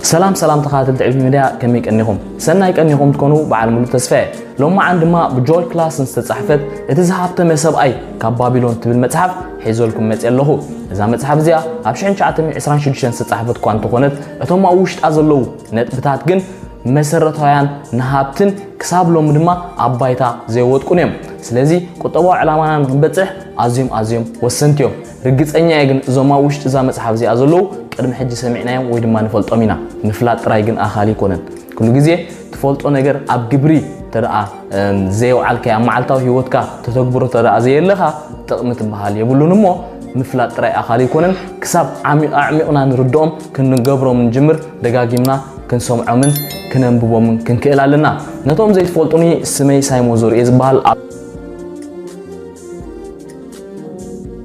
ሰላም ሰላም ተኸታተልቲ ዕብይ ሚድያ፣ ከመይ ቀኒኹም? ሰናይ ቀኒኹም ትኮኑ በዓል ሙሉ ተስፋ እየ። ሎማዓን ድማ ብጆርጅ ክላሰን ዝተጻሕፈት እቲ ዝሃብተመ ሰብኣይ ካብ ባቢሎን ትብል መጽሓፍ ሒዘልኩም መጽየ ኣለኹ። እዛ መጽሓፍ እዚኣ ኣብ ሽሕን ትሽዓተ ሚእትን ዕስራን ሽዱሽተን ዝተጻሕፈት እኳ እንተኾነት፣ እቶም ኣብ ውሽጣ ዘለዉ ነጥብታት ግን መሰረታውያን ንሃብትን ክሳብ ሎሚ ድማ ኣብ ባይታ ዘይወድቁን እዮም። ስለዚ ቁጠባዊ ዕላማና ንክንበጽሕ ኣዝዮም ኣዝዮም ወሰንቲ እዮም። ርግጸኛ እየ ግን እዞም ኣብ ውሽጢ እዛ መጽሓፍ እዚኣ ዘለዉ ቅድሚ ሕጂ ሰሚዕናዮም ወይ ድማ ንፈልጦም ኢና። ምፍላጥ ጥራይ ግን ኣኻሊ ኣይኮነን። ኩሉ ግዜ ትፈልጦ ነገር ኣብ ግብሪ ተደኣ፣ እም፣ ዘየውዓልካዮ ኣብ መዓልታዊ ህይወትካ ተተግብሮ ተደኣ ዘየለኻ ጥቕሚ ትበሃል የብሉን እሞ ምፍላጥ ጥራይ ኣኻሊ ኣይኮነን። ክሳብ ዓሚ-፣ ኣዕሚቕና ንርድኦም ክንገብሮም ንጅምር ደጋጊምና ክንሰምዖምን ክነንብቦምን ክንክእል ኣለና። ነቶም ዘይትፈልጡኒ ስመይ ሳይሞን ዘርኤ ዝበሃል ኣብ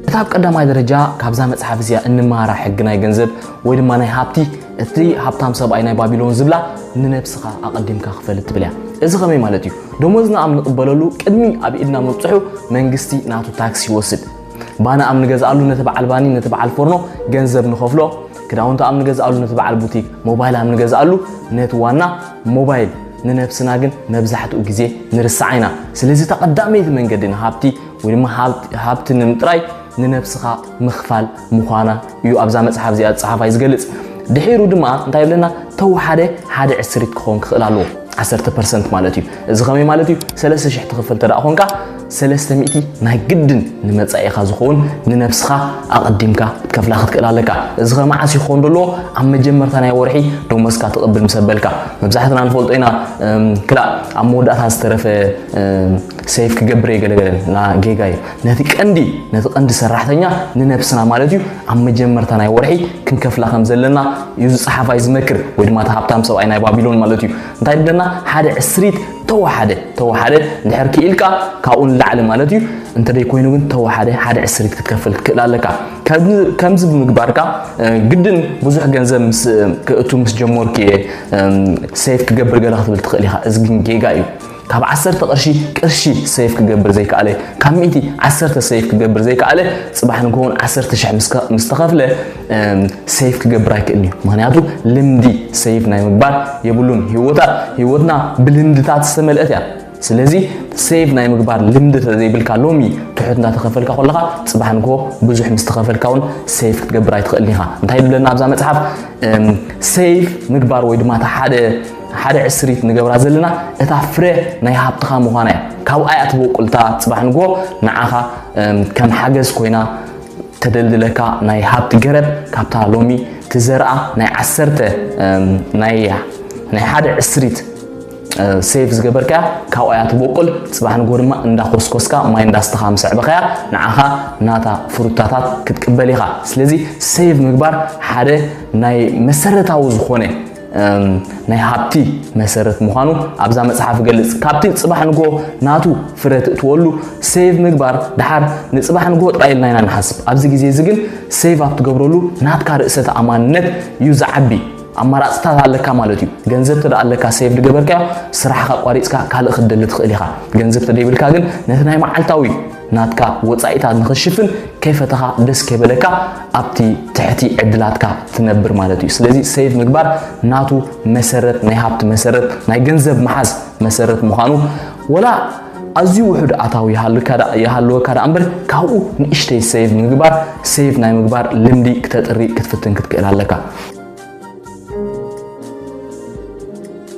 እታ ኣብ ቀዳማይ ደረጃ ካብዛ መጽሓፍ እዚኣ እንመሃራ ሕጊ ናይ ገንዘብ ወይ ድማ ናይ ሃብቲ፣ እቲ ሃብታም ሰብኣይ ናይ ባቢሎን ዝብላ ንነብስኻ ኣቐዲምካ ክፈል ትብል እያ። እዚ ከመይ ማለት እዩ? ደሞዝና ኣብ ንቕበለሉ ቅድሚ ኣብ ኢድና ምብጽሑ መንግስቲ ናቱ ታክስ ይወስድ። ባና ኣብ ንገዝኣሉ ነቲ በዓል ባኒ፣ ነቲ በዓል ፎርኖ ገንዘብ ንኸፍሎ፣ ክዳውንቲ ኣብ ንገዝኣሉ ነቲ በዓል ቡቲክ፣ ሞባይል ኣብ ንገዝኣሉ ነቲ ዋና ሞባይል። ንነብስና ግን መብዛሕትኡ ግዜ ንርስዓ ኢና። ስለዚ እታ ቀዳመይቲ መንገዲ ንሃብቲ ወይ ድማ ሃብቲ፣ ሃብቲ ንምጥራይ ንነብስኻ ምኽፋል ምዃና እዩ ኣብዛ መጽሓፍ እዚኣ ጸሓፋይ ዝገልጽ። ድሒሩ ድማ እንታይ ይብለና? ተወሓደ ሓደ ዕስሪት ክኸውን ክኽእል ኣለዎ። ዓሰርተ ፐርሰንት ማለት እዩ። እዚ ከመይ ማለት እዩ? ሰለስተ ሽሕ ትኽፍል ተደኣ ኾንካ፣ ሰለስተ ሚእቲ ናይ ግድን ንመጻኢኻ ዝኸውን ንነብስኻ ኣቐዲምካ ክትከፍላ ክትክእል ኣለካ። እዚ ከ መዓስ ይኸውን ደሎ? ኣብ መጀመርታ ናይ ወርሒ ደሞዝካ ትቕብል ምስ ኣበልካ። መብዛሕትና ንፈልጦ ኢና፣ እም፣ ክላእ ኣብ መወዳእታ ዝተረፈ፣ እም፣ ሴቭ ክገብር እየ ገለገለ ና ጌጋ እዩ። ነቲ ቀንዲ፣ ነቲ ቀንዲ ሰራሕተኛ ንነብስና ማለት እዩ፣ ኣብ መጀመርታ ናይ ወርሒ ክንከፍላ ከም ዘለና እዩ ዝጸሓፋይ ዝመክር፣ ወይ ድማ እቲ ሃብታም ሰብኣይ ናይ ባቢሎን ማለት እዩ። እንታይ ድለና? ሓደ ዕስሪት ተወሓደ፣ ተወሓደ እንድሕር ክኢልካ ካብኡ ንላዕሊ ማለት እዩ። እንተ ደይ ኮይኑ ግን ተወሓደ ሓደ ዕስሪት ክትከፍል ትክእል ኣለካ። ከም-፣ ከምዚ ብምግባርካ፣ እ፣ ግድን ብዙሕ ገንዘብ ምስ፣ ክእቱ ምስ ጀመርኩ እየ፣ እም፣ ሴቭ ክገብር ገለ ክትብል ትኽእል ኢኻ። እዚ ግን ጌጋ እዩ። ካብ ዓሰርተ ቅርሺ፣ ቅርሺ ሴቭ ክገብር ዘይከኣለ፣ ካብ ሚእቲ ዓሰርተ ሴቭ ክገብር ዘይከኣለ፣ ጽባሕ ንግሆ እውን ዓሰርተ ሽሕ ምስ ከ-፣ ምስ ተኸፍለ፣ እም፣ ሴቭ ክገብር ኣይክእልን እዩ። ምኽንያቱ ልምዲ ሴቭ ናይ ምግባር የብሉን። ህይወታ-፣ ህይወትና ብልምድታት ዝተመልአት እያ። ስለዚ ሴቭ ናይ ምግባር ልምዲ ተዘይብልካ፣ ሎሚ ትሑት እንዳተኸፈልካ ከለኻ፣ ጽባሕ ንግሆ ብዙሕ ምስ ተኸፈልካ እውን ሴቭ ክትገብር ኣይትኽእልን ኢኻ። እንታይ ይብለና ኣብዛ መጽሓፍ? እም፣ ሴቭ ምግባር ወይ ድማ እታ ሓደ፣ ሓደ ዕስሪት ንገብራ ዘለና እታ ፍረ ናይ ሃብትኻ ምዃና እያ። ካብኣ እያ ትበቁል። እታ ጽባሕ ንግሆ ንዓኻ፣ እም፣ ከም ሓገዝ ኮይና ተደልድለካ ናይ ሃብቲ ገረብ፣ ካብታ ሎሚ ትዘርኣ ናይ ዓሰርተ፣ እም፣ ናይ፣ ናይ ሓደ ዕስሪት፣ እ፣ ሴቭ ዝገበርካያ ካብኣ እያ ትበቁል። ጽባሕ ንግሆ ድማ እንዳኮስኮስካ ማይ እንዳስተኻ ምስ ኣዕበኻያ ንዓኻ ናታ ፍሩታታት ክትቅበል ኢኻ። ስለዚ ሴቭ ምግባር ሓደ ናይ መሰረታዊ ዝኾነ፣ እም፣ ናይ ሃብቲ መሰረት ምዃኑ ኣብዛ መጽሓፍ ይገልጽ። ካብቲ ጽባሕ ንግሆ ናቱ ፍረ ትእትወሉ ሴቭ ምግባር፣ ደሓር ንጽባሕ ንግሆ ጥራይ ኢልና ኢና ንሓስብ። ኣብዚ ግዜ እዚ ግን ሴቭ ኣብ ትገብረሉ ናትካ ርእሰ ተኣማንነት እዩ ዝዓቢ። ኣማራጽታት ኣለካ ማለት እዩ። ገንዘብ ተደኣ ኣለካ ሴቭ ዝገበርካዮ፣ ስራሕኻ ኣቋሪጽካ ካልእ ክትደሊ ትኽእል ኢኻ። ገንዘብ ተደይብልካ ግን ነቲ ናይ መዓልታዊ ናትካ ወጻኢታት ንኽሽፍን ከይፈተኻ ደስ ከይበለካ ኣብቲ ትሕቲ ዕድላትካ ትነብር ማለት እዩ። ስለዚ ሴቭ ምግባር ናቱ መሰረት፣ ናይ ሃብቲ መሰረት፣ ናይ ገንዘብ ምሓዝ መሰረት ምዃኑ፣ ወላ ኣዝዩ ውሑድ ኣታዊ ይሃልካ ደኣ፣ ይሃልወካ ደኣ እምበር፣ ካብኡ ንእሽተይ ሴቭ ምግባር፣ ሴቭ ናይ ምግባር ልምዲ ክተጥሪ ክትፍትን ክትክእል ኣለካ።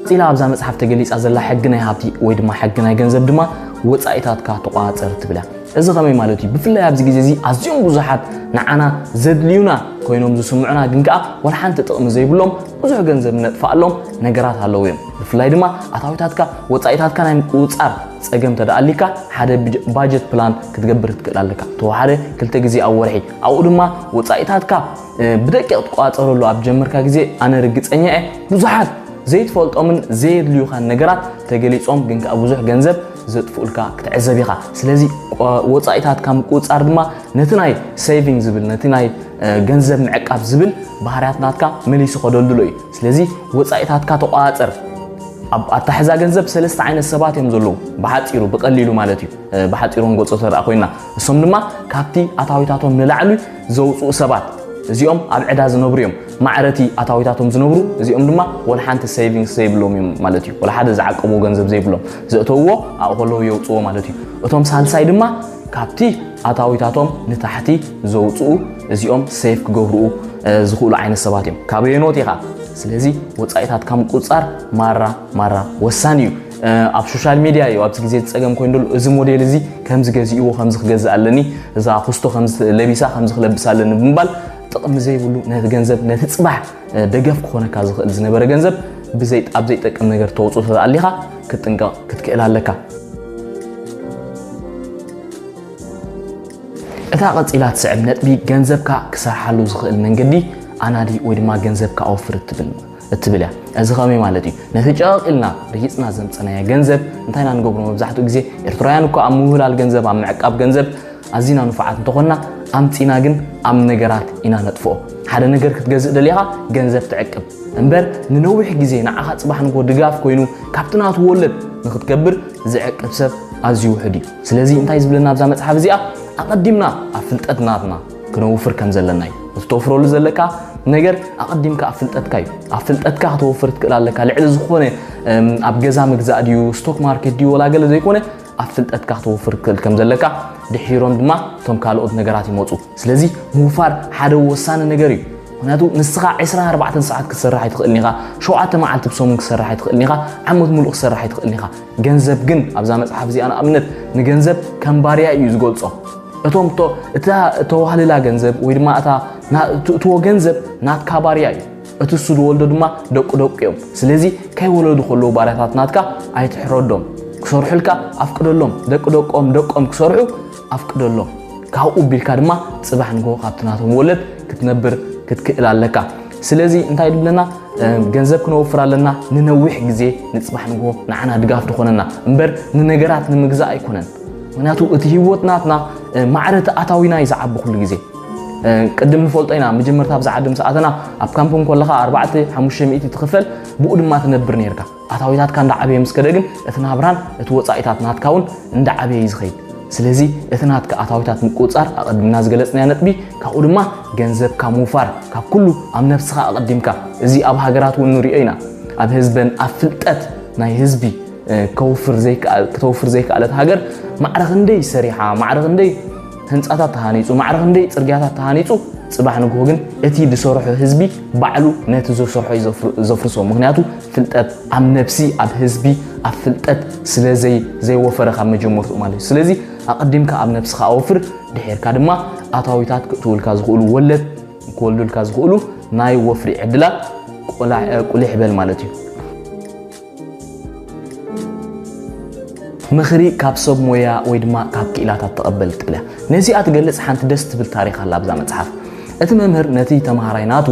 ቀጺላ ኣብዛ መጽሓፍ ተገሊጻ ዘላ ሕጊ ናይ ሃብቲ ወይ ድማ ሕጊ ናይ ገንዘብ ድማ ወጻኢታትካ ተቋጸር ትብል እያ። እዚ ከመይ ማለት እዩ? ብፍላይ ኣብዚ ግዜ እዚ ኣዝዮም ብዙሓት ንዓና ዘድልዩና ኮይኖም ዝስምዑና ግን ከኣ ወላ ሓንቲ ጥቕሚ ዘይብሎም ብዙሕ ገንዘብ ነጥፍኣሎም ነገራት ኣለዉ እዮም። ብፍላይ ድማ ኣታዊታትካ ወጻኢታትካ ናይ ምቁጽጻር ጸገም ተደኣሊካ ሓደ ብጀ-፣ ባጀት ፕላን ክትገብር ትክእል ኣለካ። ተወሓደ ክልተ ግዜ ኣብ ወርሒ። ኣብኡ ድማ ወጻኢታትካ፣ እ፣ ብደቂቕ ትቋጸረሉ ኣብ ጀመርካ ግዜ ኣነ ርግጸኛ እየ ብዙሓት ዘይትፈልጦምን ዘየድልዩኻን ነገራት ተገሊጾም ግን ከኣ ብዙሕ ገንዘብ ዘጥፍኡልካ ክትዕዘብ ኢኻ። ስለዚ ቆ-፣ ወጻኢታትካ ምቁጽጻር ድማ ነቲ ናይ ሴቪንግ ዝብል፣ ነቲ ናይ፣ እ፣ ገንዘብ ምዕቃብ ዝብል ባህርያት ናትካ መሊሱ ከደልድሎ እዩ። ስለዚ ወጻኢታትካ ተቋጸር። ኣብ ኣታሕዛ ገንዘብ ሰለስተ ዓይነት ሰባት እዮም ዘለዉ። ብሓጺሩ፣ ብቐሊሉ ማለት እዩ። እ፣ ብሓጺሩ ክንገልጾ ተደኣ ኮይና፣ እሶም ድማ ካብቲ ኣታዊታቶም ንላዕሊ ዘውጽኡ ሰባት። እዚኦም ኣብ ዕዳ ዝነብሩ እዮም። ማዕረቲ ኣታዊታቶም ዝነብሩ፣ እዚኦም ድማ ወላ ሓንቲ savings ዘይብሎም እዮም ማለት እዩ። ወላ ሓደ ዝዓቀብዎ ገንዘብ ዘይብሎም፣ ዘእተውዎ ኣብኡ ከለዉ የውፅዎ ማለት እዩ። እቶም ሳልሳይ ድማ ካብቲ ኣታዊታቶም ንታሕቲ ዘውፅኡ፣ እዚኦም ሴፍ ክገብርኡ ዝኽእሉ ዓይነት ሰባት እዮም። ካበየኖት ኢኻ? ስለዚ ወፃኢታትካ ምቁፅፃር ማራ ማራ ወሳኒ እዩ። ኣብ ሶሻል ሚድያ እዩ ኣብዚ ግዜ ዝፀገም ኮይኑ ዘሎ። እዚ ሞዴል እዚ ከምዚ ገዚእዎ፣ ከምዚ ክገዝእ ኣለኒ፣ እዛ ኩስቶ ከምዚ ለቢሳ ከምዚ ክለብስ ኣለኒ ብምባል ጥቕሚ ዘይብሉ፣ ነቲ ገንዘብ፣ ነቲ ፅባሕ ደገፍ ክኾነካ ዝኽእል ዝነበረ ገንዘብ ብዘይ ኣብ ዘይጠቅም ነገር ተውፅኦ ተኣሊኻ ክትጥንቀቕ ክትክእል ኣለካ። እታ ቀፂላ ትስዕብ ነጥቢ፣ ገንዘብካ ክሰርሓሉ ዝኽእል መንገዲ ኣናዲ ወይ ድማ ገንዘብካ ኣወፍር እትብል እትብል እያ። እዚ ከመይ ማለት እዩ? ነቲ ጨቐቕ ኢልና ርሂፅና ዘምፀናዮ ገንዘብ እንታይ ኢና ንገብሮ? መብዛሕትኡ ግዜ ኤርትራውያን እኮ ኣብ ምውህላል ገንዘብ፣ ኣብ ምዕቃብ ገንዘብ ኣዚና ንፉዓት እንተኾንና፣ ኣምፂና ግን ኣብ ነገራት ኢና ነጥፍኦ። ሓደ ነገር ክትገዝእ ደሊኻ ገንዘብ ትዕቅብ እምበር፣ ንነዊሕ ግዜ ንዓኻ ፅባሕ ንግሆ ድጋፍ ኮይኑ ካብቲ ናቱ ወለድ ንክትገብር ዝዕቅብ ሰብ ኣዝዩ ውሑድ እዩ። ስለዚ እንታይ ዝብለና ኣብዛ መፅሓፍ እዚኣ? ኣቐዲምና ኣብ ፍልጠት ናትና ክነውፍር ከም ዘለና እዩ። እዚ ተወፍረሉ ዘለካ ነገር ኣቐዲምካ ኣብ ፍልጠትካ እዩ። ኣብ ፍልጠትካ ከተወፍር ትክእል ኣለካ። ልዕሊ ዝኾነ ኣብ ገዛ ምግዛእ ድዩ፣ ስቶክ ማርኬት ድዩ፣ ወላ ገለ ዘይኮነ ኣብ ፍልጠትካ ከተወፍር ትክእል ከም ዘለካ፣ ድሒሮም ድማ እቶም ካልኦት ነገራት ይመፁ። ስለዚ ምውፋር ሓደ ወሳኒ ነገር እዩ። ምክንያቱ ንስኻ ዕስራን ኣርባዕተን ሰዓት ክትሰርሕ ኣይትኽእልን ኢኻ፣ ሸውዓተ መዓልቲ ብሰሙን ክትሰርሕ ኣይትኽእልን ኢኻ፣ ዓመት ሙሉእ ክትሰርሕ ኣይትኽእልን ኢኻ። ገንዘብ ግን ኣብዛ መፅሓፍ እዚኣ ንኣብነት ንገንዘብ ከም ባርያ እዩ ዝገልፆ። እቶም እቶ- እታ እተዋህልላ ገንዘብ ወይ ድማ እታ ና- እትእትዎ ገንዘብ ናትካ ባርያ እዩ። እቲ እሱ ዝወልዶ ድማ ደቂ ደቁ እዮም። ስለዚ ከይወለዱ ከለዉ ባርያታት ናትካ ኣይትሕረዶም። ክሰርሑልካ ኣፍቅደሎም። ደቂ ደቆም ደቆም ክሰርሑ ኣፍቅደሎም። ካብኡ ቢልካ ድማ ፅባሕ ንግሆ ካብቲ ናቶም ወለድ ክትነብር ክትክእል ኣለካ። ስለዚ እንታይ ድብለና? ገንዘብ ክነወፍር ኣለና፣ ንነዊሕ ግዜ ንፅባሕ ንግሆ ንዓና ድጋፍ ዝኾነና እምበር ንነገራት ንምግዛእ ኣይኮነን። ምክንያቱ እቲ ህይወት ናትና ማዕረ እቲ ኣታዊና እዩ ዝዓቢ ኩሉ ግዜ። ቅድም ንፈልጦ ኢና፣ መጀመርታ ኣብዚ ዓዲ ምስ ኣተና ኣብ ካምፕ እንከለኻ ኣርባዕተ ሓሙሽተ ሚእቲ ትኽፈል፣ ብኡ ድማ ትነብር ነርካ። ኣታዊታትካ እንዳዓበየ ምስ ከደ ግን እቲ ናብራን እቲ ወፃኢታት ናትካ እውን እንዳዓበየ እዩ ዝኸይድ። ስለዚ እቲ ናትካ ኣታዊታት ምቁፅፃር ኣቐድምና ዝገለፅናዮ ነጥቢ፣ ካብኡ ድማ ገንዘብካ ምውፋር፣ ካብ ኩሉ ኣብ ነብስኻ ኣቐዲምካ። እዚ ኣብ ሃገራት እውን ንሪኦ ኢና። ኣብ ህዝበን ኣብ ፍልጠት ናይ ህዝቢ ከተውፍር ዘይከኣለት ሃገር ማዕረ ክንደይ ሰሪሓ፣ ማዕረ ክንደይ ህንፃታት ተሃኒፁ፣ ማዕረ ክንደይ ፅርግያታት ተሃኒፁ፣ ፅባሕ ንግሆ ግን እቲ ዝሰርሖ ህዝቢ ባዕሉ ነቲ ዘሰርሖ እዩ ዘፍርሶ። ምክንያቱ ፍልጠት ኣብ ነብሲ፣ ኣብ ህዝቢ፣ ኣብ ፍልጠት ስለ ዘይወፈረ ካብ መጀመርትኡ ማለት እዩ። ስለዚ ኣቐዲምካ ኣብ ነብስኻ ኣወፍር፣ ድሒርካ ድማ ኣታዊታት ክእትውልካ ዝኽእሉ ወለድ ክወልዱልካ ዝኽእሉ ናይ ወፍሪ ዕድላት ቁልሕ በል ማለት እዩ። ምኽሪ ካብ ሰብ ሞያ ወይ ድማ ካብ ክኢላታት ተቐበል ትብል እያ። ነዚኣ ትገልጽ ሓንቲ ደስ ትብል ታሪኽ ኣላ ኣብዛ መጽሓፍ። እቲ መምህር ነቲ ተምሃራይ ናቱ፣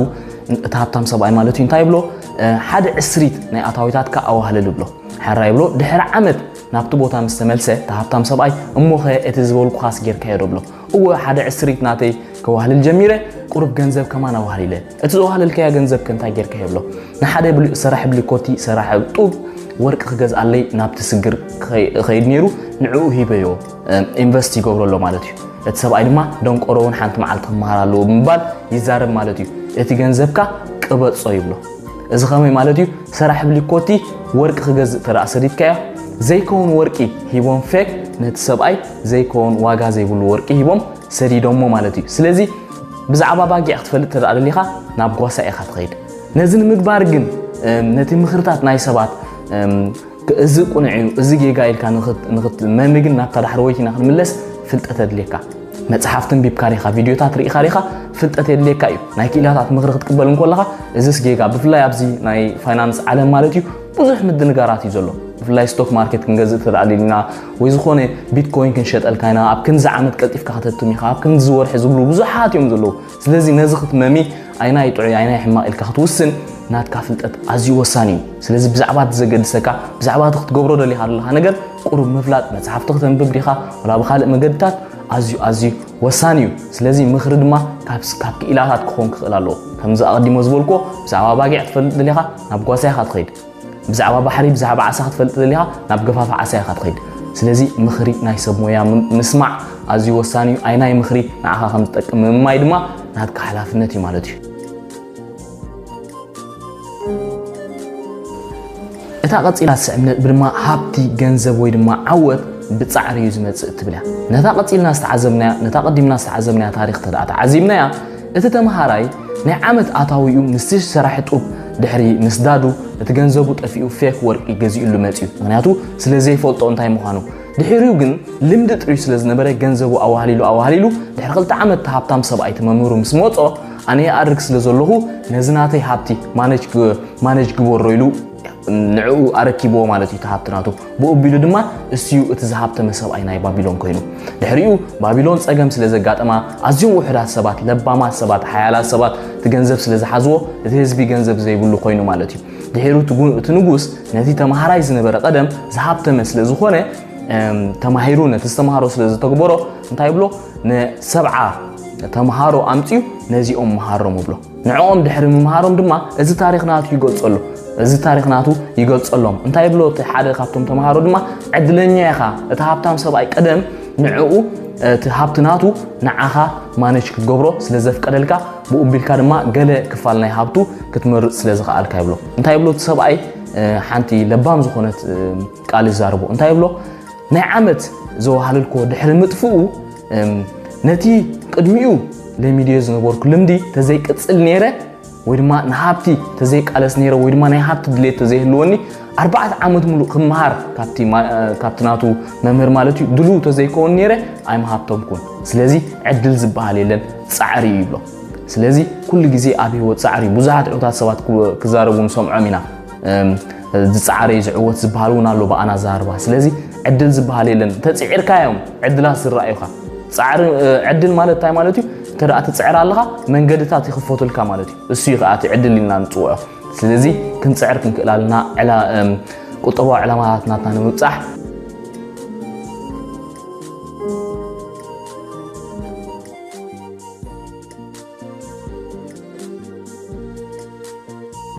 እቲ ሃብታም ሰብኣይ ማለት እዩ፣ እንታይ ይብሎ? ሓደ ዕስሪት ናይ ኣታዊታትካ ኣዋህልል ይብሎ። ሕራይ ይብሎ። ድሕሪ ዓመት ናብቲ ቦታ ምስ ተመልሰ፣ እቲ ሃብታም ሰብኣይ፣ እሞኸ እቲ ዝበልኩኻስ ጌርካዮ ዶ? ብሎ። እወ፣ ሓደ ዕስሪት ናተይ ከዋህልል ጀሚረ፣ ቁሩብ ገንዘብ ከማን ኣዋህሊለ። እቲ ዘዋህለልካዮ ገንዘብ ከ እንታይ ጌርካዮ? ብሎ። ንሓደ ሰራሕ ብሊኮቲ፣ ሰራሕ ጡብ፣ ወርቂ ክገዝኣለይ ናብቲ ስግር እኸይድ ነይሩ፣ ንዕኡ ሂበዮ፣ ኢንቨስት ይገብሮ ኣሎ ማለት እዩ። እቲ ሰብኣይ ድማ ደንቆሮ እውን ሓንቲ መዓልቲ ክመሃር ኣለዎ ብምባል ይዛረብ ማለት እዩ። እቲ ገንዘብካ ቅበጾ ይብሎ። እዚ ከመይ ማለት እዩ? ሰራሕ ብሊኮቲ ወርቂ ክገዝእ ተደኣ ሰዲድካዮ፣ ዘይከውን ወርቂ ሂቦም ፌክ ነቲ ሰብኣይ ዘይከውን ዋጋ ዘይብሉ ወርቂ ሂቦም ሰዲዶሞ ማለት እዩ። ስለዚ ብዛዕባ ባጊዕ ክትፈልጥ ተደኣ ደሊኻ ናብ ጓሳ ኢኻ ትኸይድ። ነዚ ንምግባር ግን ነቲ ምኽርታት ናይ ሰባት እዚ ቁኑዕ እዩ፣ እዚ ጌጋ ኢልካ ንኽትመሚ ግን ናብታ ዳሕረወይቲ ኢና ክንምለስ ፍልጠት ኣድልየካ። መጽሓፍቲ ኣንቢብካ ዲኻ፣ ቪድዮታት ርኢኻ ዲኻ፣ ፍልጠት የድልየካ እዩ። ናይ ክኢላታት ምኽሪ ክትቅበል እንከለኻ፣ እዝስ ጌጋ፣ ብፍላይ ኣብዚ ናይ ፋይናንስ ዓለም ማለት እዩ፣ ብዙሕ ምድንጋራት እዩ ዘሎ። ብፍላይ ስቶክ ማርኬት ክንገዝእ ተደኣሊልና ወይ ዝኾነ ቢትኮይን ክንሸጠልካ ኢና፣ ኣብ ክንዚ ዓመት ቀልጢፍካ ከተትም ኢኻ፣ ኣብ ክንዚ ወርሒ ዝብሉ ብዙሓት እዮም ዘለዉ። ስለዚ ነዚ ክትመሚ ኣይናይ ጥዑይ ኣይናይ ሕማቕ ኢልካ ክትውስን ናትካ ፍልጠት ኣዝዩ ወሳኒ እዩ። ስለዚ ብዛዕባ እቲ ዘገድሰካ፣ ብዛዕባ እቲ ክትገብሮ ደሊኻ ዘለኻ ነገር ቁሩብ ምፍላጥ፣ መጽሓፍቲ ክተንብብ ዲኻ፣ ወላ ብኻልእ መገድታት ኣዝዩ ኣዝዩ ወሳኒ እዩ። ስለዚ ምኽሪ ድማ ካብ ካብ ክኢላታት ክኾን ክኽእል ኣለዎ። ከምዚ ኣቐዲሞ ዝበልክዎ ብዛዕባ ባጊዕ ትፈልጥ ደሊኻ ናብ ጓሳ ኢኻ ትኸይድ። ብዛዕባ ባሕሪ ብዛዕባ ዓሳ ክትፈልጥ ደሊኻ ናብ ገፋፍ ዓሳ ኢኻ ትኸይድ። ስለዚ ምኽሪ ናይ ሰብ ሞያ ምስማዕ ኣዝዩ ወሳኒ እዩ። ኣይናይ ምኽሪ ንዓኻ ከም ዝጠቅም ምምማይ ድማ ናትካ ሓላፍነት እዩ ማለት እዩ። እታ ቀጺላ ትስዕብ ነጥቢ ድማ ሃብቲ፣ ገንዘብ ወይ ድማ ዓወት ብጻዕሪ እዩ ዝመጽእ እትብል እያ። ነታ ቀጺልና ዝተዓዘብናያ፣ ነታ ቀዲምና ዝተዓዘብናያ ታሪኽ እንተ ደኣ ተዓዚብናያ፣ እቲ ተምሃራይ ናይ ዓመት ኣታዊኡ ምስቲ ሰራሒ ጡብ ድሕሪ ምስዳዱ እቲ ገንዘቡ ጠፊኡ ፌክ ወርቂ ገዚኡሉ መጺኡ። ምኽንያቱ ስለ ዘይፈልጦ እንታይ ምዃኑ። ድሕሪኡ ግን ልምዲ ጥርዩ ስለ ዝነበረ ገንዘቡ ኣዋህሊሉ ኣዋህሊሉ ድሕሪ ክልተ ዓመት እቲ ሃብታም ሰብኣይ እቲ መምህሩ ምስ መጾ ኣነ ይኣርግ ስለ ዘለኹ ነዚ ናተይ ሃብቲ ማነጅ ግ-፣ ማነጅ ግበሮ ኢሉ ንዕኡ ኣረኪብዎ ማለት እዩ። እቲ ሃብቲ ናቱ ብኡ ኣቢሉ ድማ እሱዩ እቲ ዝሃብተመ ሰብኣይ ናይ ባቢሎን ኮይኑ። ድሕሪኡ ባቢሎን ጸገም ስለ ዘጋጠማ ኣዝዮም ውሑዳት ሰባት፣ ለባማት ሰባት፣ ሓያላት ሰባት እቲ ገንዘብ ስለ ዝሓዝዎ እቲ ህዝቢ ገንዘብ ዘይብሉ ኮይኑ ማለት እዩ። ድሕሩ እቲ ጉ-፣ እቲ ንጉስ ነቲ ተምሃራይ ዝነበረ ቀደም ዝሃብተመ ስለ ዝኾነ፣ እም፣ ተማሂሩ ነቲ ዝተምሃሮ ስለ ዝተግበሮ እንታይ ይብሎ? ንሰብዓ ተምሃሮ ኣምጽኡ ነዚኦም መሃሮም ይብሎ። ንዕኦም ድሕሪ ምምሃሮም ድማ እዚ ታሪኽ ናቱ ይገልጸሉ። እዚ ታሪኽ ናቱ ይገልጸሎም። እንታይ ይብሎ? እቲ ሓደ ካብቶም ተምሃሮ ድማ ዕድለኛ ኢኻ፣ እቲ ሃብታም ሰብኣይ ቀደም ንዕኡ እቲ ሃብቲ ናቱ ንዓኻ ማነጅ ክትገብሮ ስለ ዘፍቀደልካ ብኡ ቢልካ ድማ ገለ ክፋል ናይ ሃብቱ ክትመርጽ ስለ ዝኸኣልካ ይብሎ። እንታይ ይብሎ? እቲ ሰብኣይ፣ እ፣ ሓንቲ ለባም ዝኾነት፣ እ፣ ቃል ይዛረቦ። እንታይ ይብሎ? ናይ ዓመት ዘወሃለልኮ ድሕሪ ምጥፍኡ፣ እም፣ ነቲ ቅድሚኡ ለሚድዮ ዝነበርኩ ልምዲ ተዘይቅጽል ነይረ ወይ ድማ ንሃብቲ ተዘይቃለስ ነይረ ወይ ድማ ናይ ሃብቲ ድሌት ተዘይህልወኒ ኣርባዕተ ዓመት ሙሉእ ክመሃር ካብቲ ማ-፣ ካብቲ ናቱ መምህር ማለት እዩ ድሉው ተዘይከውን ነይረ ኣይምሃብተምኩን። ስለዚ ዕድል ዝበሃል የለን፣ ጻዕሪ እዩ ይብሎ። ስለዚ ኩሉ ግዜ ኣብ ህይወት ጻዕሪ እዩ። ብዙሓት ዕዉታት ሰባት ክዛረቡ ንሰምዖም ኢና። ዝጻዕረ እዩ ዝዕወት ዝበሃል እውን ኣሎ ብኣና ኣዘራርባ። ስለዚ ዕድል ዝበሃል የለን። ተጽዒርካ እዮም ዕድላት ዝረኣዩኻ። ጻዕሪ ዕድል ማለት እንታይ ማለት እዩ? እንተ ደኣ ትጽዕር ኣለኻ መንገድታት ይኽፈቱልካ ማለት እዩ። እሱ እዩ ከዓ እቲ ዕድል ኢልና ንጽውዖ። ስለዚ ክንጽዕር ክንክእል ኣለና። ዕላ ቁጠባዊ ዕላማታት ናትና ንምብጻሕ